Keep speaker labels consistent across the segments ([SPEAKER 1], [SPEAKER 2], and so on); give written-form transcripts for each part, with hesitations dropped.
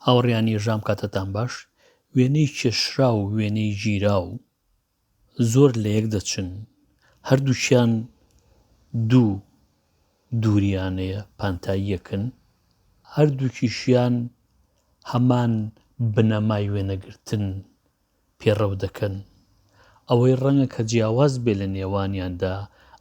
[SPEAKER 1] هاوڕێیانی ژام کاتتان باش وێنەی کێشراو و وێنەی گیراو زۆر لە یەک دەچن هەردووکیان دوو دووریانەیە پانتاییەکن هەردووکیشیان هەمان بنەمای وێنەگرتن پێڕەو دەکەن. ئەوەی ڕەنگە کە جیاواز بێ لە نێوانیاندا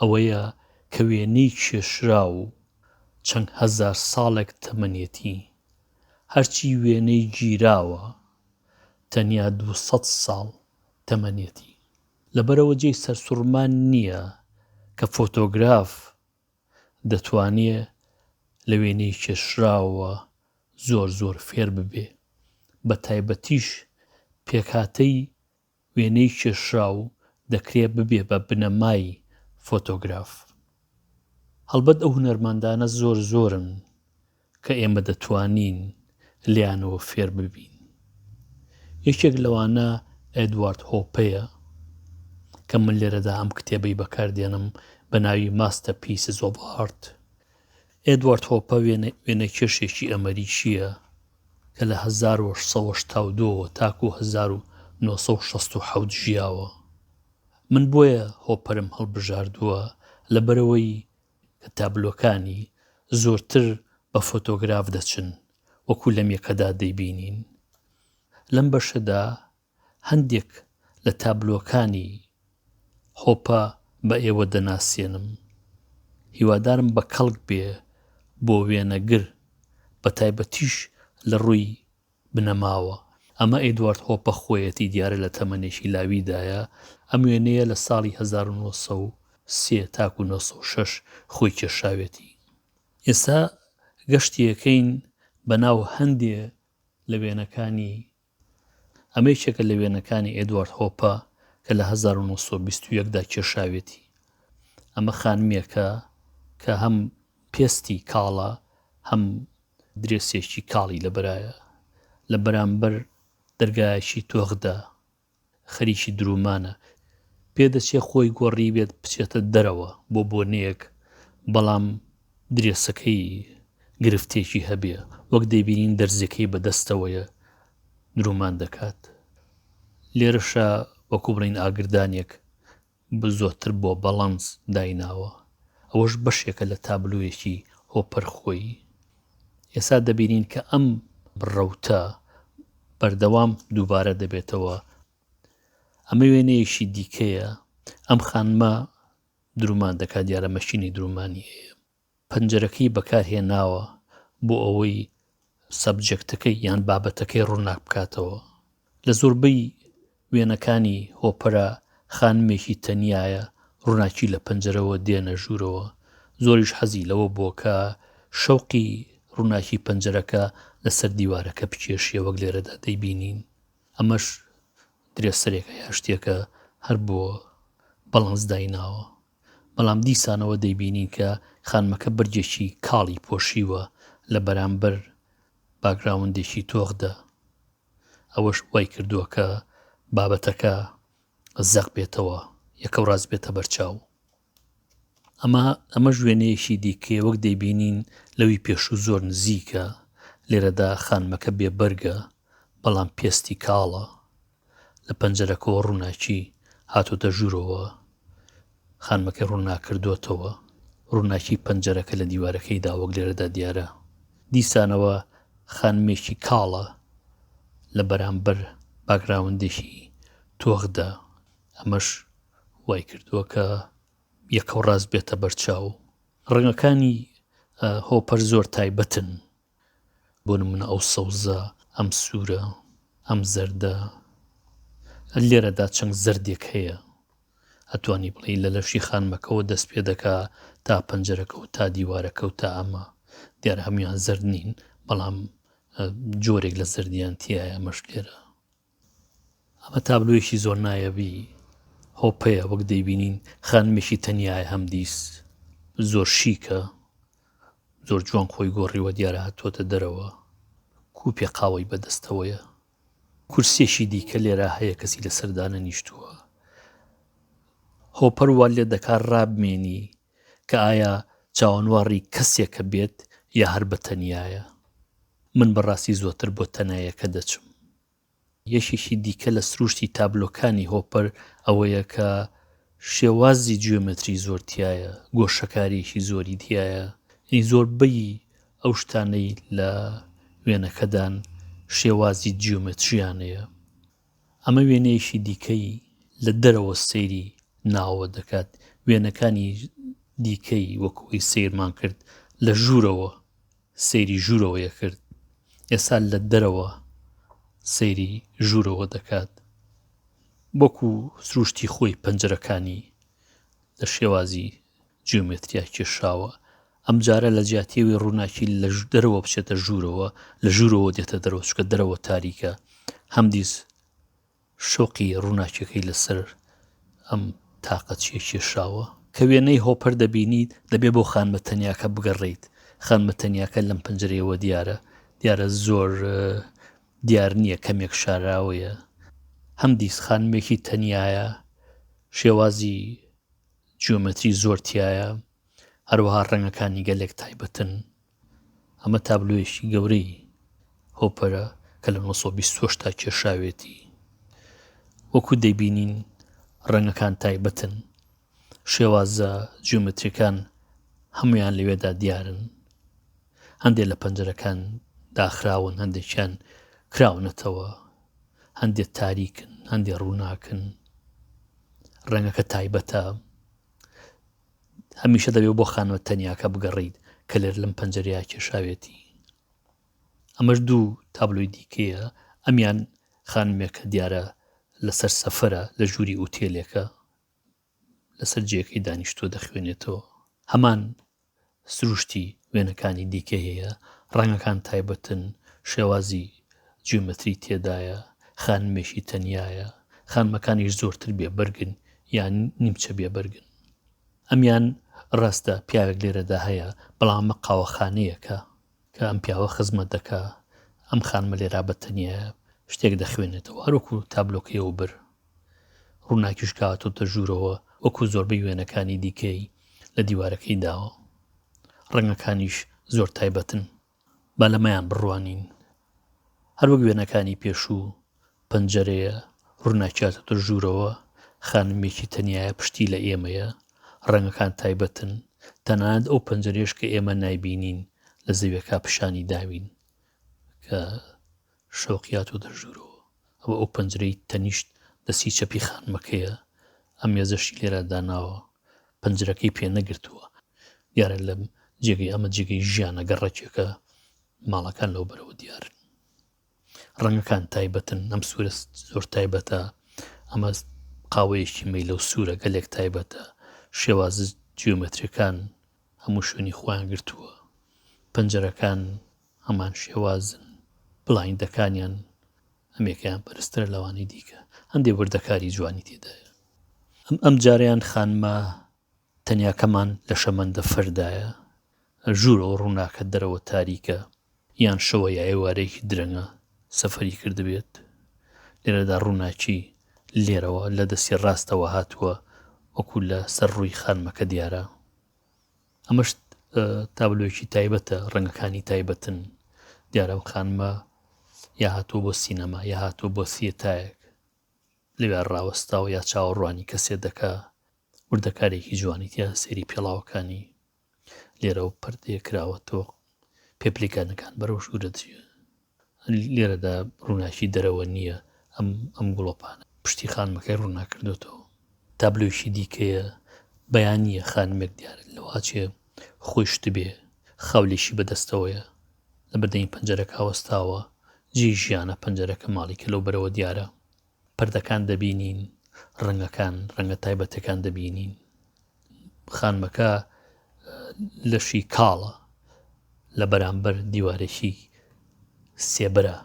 [SPEAKER 1] ئەوەیە کە وێنەی کێشراو چەند هەزار ساڵێک تەمەنێتی، هەرچی وێنەی گیراوە تەنیا 200 ساڵ تەمەنێتی. لەبەرئەوە جێی سەرسوڕمان نییە کە فۆتۆگراف دەتوانێ لە وێنەی کێشراوەوە زۆر زۆر فێر ببێ، بە تایبەتیش پێکهاتەی وێنەی کێشراو دەکرێ ببێ بە بنەمای فۆتۆگراف. هەڵبەت ئەو هونەرمەندانە زۆر زۆرن کە ئێمە دەتوانین لێیانەوە فێر ببین. یەکێک لەوانە ئێدوارد هۆپەیە کە من لێرەدا ئەم کتێبەی بەکار دێنم بە ناوی Masterpieces of Art. ئێدوارد هۆپە وێنەکێشێکی ئەمەریکییە کە لە 1882 وە تاکوو 1967 ژیاوە. من بۆیە هۆپەرم هەڵبژاردووە لەبەرئەوەی کە تابلۆکانی زۆرتر بە فۆتۆگراف دەچن وەکو لەم یەکەدا دەیبینین. لەم بەشەدا هەندێک لە تابلۆکانی هۆپە بە ئێوە دەناسێنم. هیوادارم بە کەڵک بێ بۆ وێنەگر بە تایبەتیش لە ڕووی بنەماوە. ئەمە ئێدوارد هۆپە خۆیەتی دیارە لە تەمەنێکی لاویدایە، ئەم وێنەیە لە ساڵی 1903 تاکو 906 خۆی کێشاوێتی. ئێستا گەشتێکەین بە ناو هەندێ لە وێنەکانی ئەمە یەکێکە لە وێنەکانی ئێدوارد هۆپە کە لە 1921 دا کێشاوێتی. ئەمە خانمێکە کە هەم پێستی کاڵە هەم درێسێکی کاڵی لەبەرایە لە بەرامبەر دەرگایەکی تۆخدا خەریکی دروومانە. پێدەچێ خۆی گۆڕیبێت بچێتە دەرەوە بۆ بۆنەیەک، بەڵام درێسەکەی گرفتێکی هەبێ، وەک دەیبینین دەرزیەکەی بە دەستەوەیە دروومان دەکات. لێرەشا وەکو بڵێین ئاگردانێک زۆرتر بۆ بەڵەنس دایناوە ئەوەش بەشێکە لە تابلۆیەکی هۆپەر خۆی. ئێستا دەبینین کە ئەم ڕەوتە بەردەوام دووبارە دەبێتەوە. ئەمە وێنەیەکی دیکەیە ئەم خانمە درومان دەکات دیارە مەشینی درومانی هەیە. پەنجەرەکەی بەکارهێناوە بۆ ئەوەی سەبجێکتەکەی یان بابەتەکەی ڕووناک بکاتەوە. لە زۆربەی وێنەکانی هۆپەرا خانمێکی تەنیایە ڕووناکی لە پەنجەرەوە دێنە ژوورەوە، زۆریش حەزی لەوە بووە کە شەوقی ڕووناکی پەنجەرەکە لەسەر دیوارەکە بکێشێ وەک لێرەدا دەیبینین. ئەمەش درێسەرێکە یا شتێکە هەر بۆ بەڵانس دایناوە. بەڵام دیسانەوە دەیبینین کە خانمەکە بەرگێکی کاڵی پۆشیوە لە بەرامبەر باکگراوندێکی تۆخدا، ئەوەش وای کردووە کە بابەتەکە زەق بێتەوە، یەکەوڕاست بێتە بەرچاو. ئەمە ئەمەش وێنەیەکی دیکەیە وەک دەیبینین لەوی پێشوو زۆر نزیکە، لێرەدا خانمەکە بێ بەرگە بەڵام پێستی کاڵە، لە پەنجەرەکەوە ڕووناکی هاتۆتە ژوورەوە، خانمەکەی ڕووناک کردۆتەوە، ڕووناکی پەنجەرەکە لە دیوارەکەیدا وەک لێرەدا دیارە. دیسانەوە خانمێکی کاڵە لە بەرامبەر باکگراوندێکی تۆخدا، ئەمەش وای کردووە کە یەکەوڕاست بێتە بەرچاو. ڕەنگەکانی هۆپەر زۆر تایبەتن، بۆ نمونە ئەو سەوزە، ئەم سوورە، ئەم زەردە، لێرەدا چەند زەردێک هەیە ئەتوانی بڵێی لە لەشی خانمەکەوە دەست پێ دەکا تا پەنجەرەکە و تا دیوارەکە و تا ئەمە دیارە هەمویان زەرد نین بەڵام جۆرێک لە زەردیان تایە ئەمەش لێرە ئەمە تابلۆیەکی زۆر نایەبی هۆپەیە وەک دەیبینین خانمێکی تەنیایە هەمدیس زۆر شیکە زۆر جوان خۆی گۆڕیوە دیارە هاتۆتە دەرەوە کوپێ قاوەی بەدەستەوەیە کورسیەکی دیکە لێرە هەیە کەسی لەسەر دانەنیشتووە هۆپەر وا لێ دەکار ڕابمێنی کە ئایا چاوەنواڕی کەسێکە بێت یا هەر بە تەنیایە. من بەڕاستی زۆتر بۆ تەنایەکە دەچم. یەکێکی دیکە لە سروشتی تابلۆکانی هۆپەر ئەوەیە کە شێوازی جیۆمەتری زۆر تیایە، گۆشەکارییەکی زۆری تیایە، یانی زۆربەی ئەو شتانەی لە وێنەکەدان شێوازی جیۆمەتریانەیە. ئەمە وێنەیەکی دیکەی لە دەرەوە سەیری ناوەوە دەکات، وێنەکانی دیکەی وەک ئەوەی سەیرمان کرد لە ژوورەوە سەیری ژوورەوەی ئەکرد ئێستا لە دەرەوە سەیری ژوورەوە دەکات وەکو سروشتی خۆی پەنجەرەکانی لە شێوازی جیۆمەتریا کێشاوە ئەمجارە لە جیاتیەوەی ڕووناکی لە دەرەوە بچێتە ژوورەوە لە ژوورەوە دێتە دەرەوە چکە دەرەوە تاریکە هەمدیس شەوقی ڕووناکیەکەی لەسەر ئەم تاقەچیە کێشاوە. کە وێنەی هۆپەر دەبینیت دەبێ بۆ خانمە تەنیاکە بگەڕێیت، خانمە تەنیاکە لەم پەنجەرەیەوە دیارە، دیارە زۆر دیار نییە کەمێک شاراوەیە. هەمدیس خانمێکی تەنیایە، شێوازی جیۆمەتری زۆر تیایە، هەروەها ڕەنگەکانی گەلێک تایبەتن. ئەمە تابلۆیەکی گەورەی هۆپەرە کە لە 1928 تا کێشاوێتی. وەکو دەیبینین ڕەنگەکان تایبەتن، شێوازە جیۆمەتریەکان هەمویان لەوێدا دیارن. هەندێک لە پەنجەرەکان داخراون، هەندێکیان کراونەتەوە، هەندێک تاریکن، هەندێک ڕووناکن. ڕەنگەکە تایبەتە. هەمیشە دەبێت بۆ خانووە تەنیاکە بگەڕێیت کە لێر لەم پەنجەرەیە کێشاوێتی. ئەمەش دوو تابلۆی دیکەیە، ئەمیان خانمێکە دیارە لەسەر سەفەرە لە ژووری ئوتێلێکە لەسەر جێیەکەی دانیشتووە دەخوێنێتەوە. هەمان سروشتی وێنەکانی دیکەی هەیە، ڕەنگەکان تایبەتن، شێوازی جیۆمەتری تێدایە، خانمێکی تەنیایە، خانمەکانیش زۆرتر بێ بەرگن یان نیمچە بێ بەرگن. ئەمیان ڕاستە پیاوێک لێرەدا هەیە، بەڵام ئەمە قاوەخانەیەکە کە ئەم پیاوە خزمەت دەکا، ئەم خانمە لێرا بە تەنیایە شتێک دەخوێنێتەوە، هەروەکو تابلۆکەی ئەوبەر ڕووناکیش کە هاتۆتە ژوورەوە وەکو زۆربەی وێنەکانی دیکەی لە دیوارەکەی داوە. ڕەنگەکانیش زۆر تایبەتن. با لەمەیان بڕوانین. هەروەک وێنەکانی پێشوو پەنجەرەیە، ڕووناکی هاتۆتە ژوورەوە، خانمێکی تەنیایە پشتی لە ئێمەیە، ڕەنگەکان تایبەتن، تەنانەت ئەو پەنجەرەیەش کە ئێمە نایبینین لە زەویەکە پیشانی داوین کە شەوقی هاتۆتە ژوورەوە. ئەوە ئەو پەنجرەی تەنیشت دەستی چەپی خانمەکەیە، ئەم مێزەشی لێرە داناوە، پەنجرەکەی پێ نەگرتووە. دیارە لە جێگەی ئەمە جێگەی ژیانە، گەڕەکێکە، ماڵەکان لەو بەرەوە دیارن. ڕەنگەکان تایبەتن، ئەم سوورە زۆر تایبەتە، ئەمە قاوەیەکی مەیلە و سوورە گەلێک تایبەتە، شێوازە جیۆمەتریەکان هەموو شوێنی خۆیان گرتووە، پەنجەرەکان هەمان شێوازن، بڵایندەکانیان ئەمێکیان بەرزترە لەوانەی دیکە، هەندێ وردەکاری جوانی تێدایە. ئەم ئەمجارەیان خانمە تەنیاکەمان لە شەمەندەفەردایە، ژوورەوە ڕووناکە دەرەوە تاریکە، یان شەوە یا ئێوارەیەکی درەنگە سەفەری کردبێت، لێرەدا ڕووناکی لێرەوە لە دەستی ڕاستەوە هاتووە وەکو لە سەر ڕووی خانمەکە دیارە. ئەمەش تابلۆیەکی تایبەتە، ڕەنگەکانی تایبەتن، دیارە ئەم خانمە یا هاتووە بۆ سینەما یا هاتووە بۆ سیەتایەک لەوێ ڕاوەستاوە یا چاوەڕوانی کەسێ دەکا، وردەکارێکی جوانی تیا سەیری پێڵاوەکانی لێرەوە پەردەیە کراوەتەوە پێپلیکانەکان بەرەو ژوورە دەچێ لێرەدا ڕووناکی دەرەوە نییە ئەم ئەم گڵۆپانە پشتی خانمەکەی ڕووناک کردوێتەوە تابلۆیەکی دیکەیە بەیانییە خانمێک دیارە لەواچێ خۆی شتبێ خاولێکی بەدەستەوەیە لە بەردەمی پەنجەرەکە وەستاوە جێی ژیانە پەنجەرەکە ماڵی کە لەو بەرەوە دیارە پەردەکان دەبینین، ڕەنگەکان، ڕەنگە تایبەتەکان دەبینین. خانمەکە لەشی کاڵە لە بەرامبەر دیوارێکی سێبەرە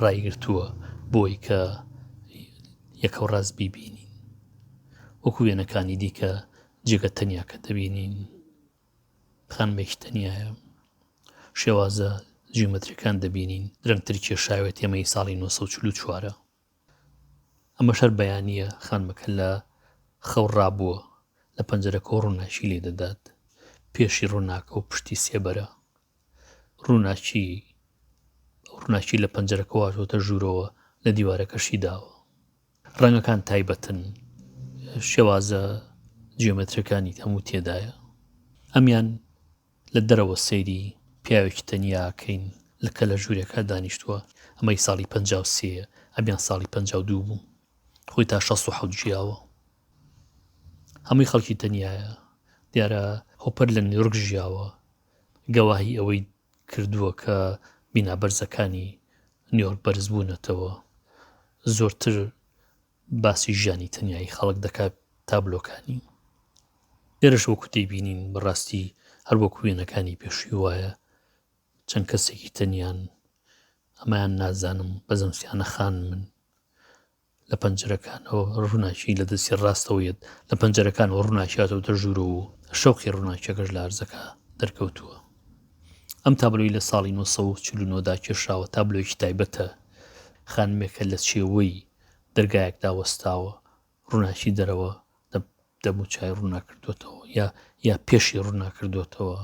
[SPEAKER 1] ڕایگرتووە بۆی کە یەکەو ڕاست بیبینین. وەکو وێنەکانی دیکە جێگە تەنیاکە دەبینین. خانمێکی تەنیایە. شێوازە جیۆمەتریەکان دەبینین. درەنگتر کێشاوێت ئێمەی ساڵی 1944. ئەمەش هەر بەیانییە خانمەکە لە خەو ڕابووە، لە پەنجەرەکەوە ڕووناکی لێ دەدات، پێشی ڕووناکە و پشتی سێبەرە. ڕووناکی. ڕووناکی لە پەنجەرەکەوە هاتووەتە ژوورەوە لە دیوارەکەشی داوە. ڕەنگەکان تایبەتن، شێوازە جیۆمەتریەکانی هەموو تێدایە. ئەمیان لە دەرەوە سەیری پیاوێکی تەنیا ئەکەین لە کە لە ژوورێکا دانیشتووە، ئەمەی ساڵی 53 یە، ئەمیان ساڵی 52 بوو. خۆی تا 67 ژیاوە. هەمووی خەڵکی تەنیایە. دیارە هۆپەر لە نیویۆرک ژیاوە، گەواهی ئەوەی کردووە کە بینا بەرزەکانی نیویۆرک بەرزبوونەتەوە. زۆرتر باسی ژیانی تەنیایی خەڵک دەکات تابلۆکانی. لێرەش وەکو دەیبینین بەڕاستی هەر وەکو وێنەکانی پێشووی وایە چەند کەسێکی تەنیان ئەمەیان نازانم بەزەمسیانە خانمن لە پەنجەرەکانەوە ڕووناکی لە دەستی ڕاستەوە یەت لە پەنجەرەکانەوە ڕووناکی هاتۆتە ژوورەوە و شەوقی ڕووناکیەکەش لە ئەرزەکە دەرکەوتووە. ئەم تابلۆی لە ساڵی 1949 دا کێشراوە تابلۆیەکی تایبەتە خانمێکە لە چێوەی دەرگایەکدا وەستاوە ڕووناکی دەرەوە دەموچای ڕووناک کردوێتەوە یا یا پێشی ڕووناک کردوێتەوە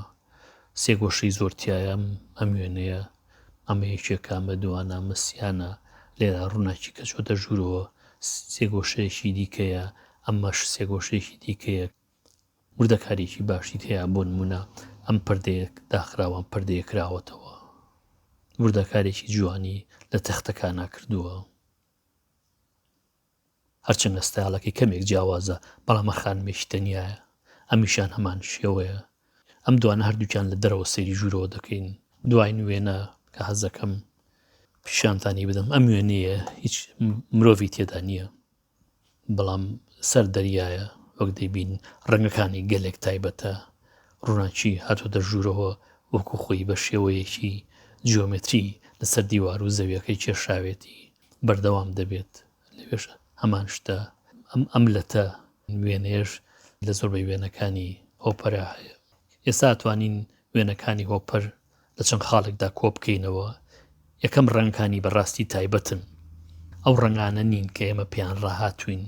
[SPEAKER 1] سێگۆشەی زۆر تایە ئەم وێنەیە ئەمە یەکێکە ئەمە دوانە ئەمە سیانە لێرە ڕووناکی کە چۆتە ژوورەوە سێگۆشەیەکی دیکەیە ئەمەش سێگۆشەیەکی دیکەیە وردەکاریەکی باشی تیا بۆ نمونە ئەم پردەیە داخراوە ئەم پردەیە کراوەتەوە وردەکارێکی جوانی لە تەختەکانا کردووە. هەرچەندە ستایڵەکەی کەمێک جیاوازە بەڵام ئە خانمێکی تەنیایە ئەمیشیان هەمان شێوەیە ئەم دوانە هەردووکیان لە دەرەوە سەیری ژوورەوە دەکەین دواین وێنە کە حەزەکەم پیشانتانی بدەم ئەم وێنەیە هیچ مرۆڤی تێدا نییە بەڵام سەر دەریایە وەک دەیبین ڕەنگەکانی گەلێک تایبەتە ڕووناکی هاتۆتە ژوورەوە وەکو خۆی بە شێوەیەکی جیۆمەتری لەسەر دیوار و زەویەکەی کێشاوێتی بەردەوام دەبێت لەوێش هەمان شتە ئەم ئەم لەتە وێنەیەش لە زۆربەی وێنەکانی هۆپەرا هەیە ئێستا ئەتوانین وێنەکانی هۆپەر لە چەند خاڵێکدا کۆ بکەینەوە یەکەم ڕەنگەکانی بەڕاستی تایبەتن ئەو ڕەنگانە نین کە ئێمە پێیان ڕاهاتوین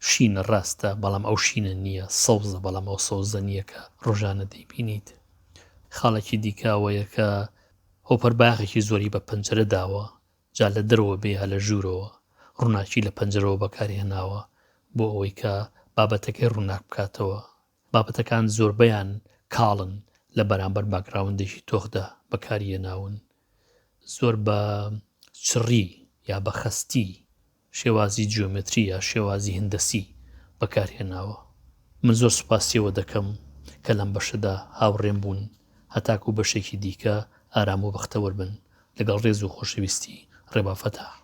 [SPEAKER 1] شینە ڕاستە بەڵام ئەو شینە نییە سەوزە بەڵام ئەو سەوزە نییە کە ڕۆژانە دەیبینیت خاڵێکی دیکە ئەوەیە کە هۆپەر باخێکی زۆری بە پەنجەرە داوە جا لە دەرەوە بێ یا لە ژوورەوە، ڕووناکی لە پەنجەرەوە بەکارهێناوە بۆ ئەوەی کە بابەتەکەی ڕووناک بکاتەوە. بابەتەکان زۆربەیان کاڵن لە بەرامبەر باکگراوندێکی تۆخدا بەکاریهێناون. زۆر بە چڕی یا بە خەستی شێوازی جیۆمەتری یا شێوازی هندەسی بەکارهێناوە. من زۆر سوپاسی ئێوە دەکەم کە لەم بەشەدا هاوڕێم بوون. هەتاکوو بەشێکی دیکە ئارام و بەختەوەر بن. لەگەڵ ڕێز و خۆشەویستی، ڕێبا فەتاح.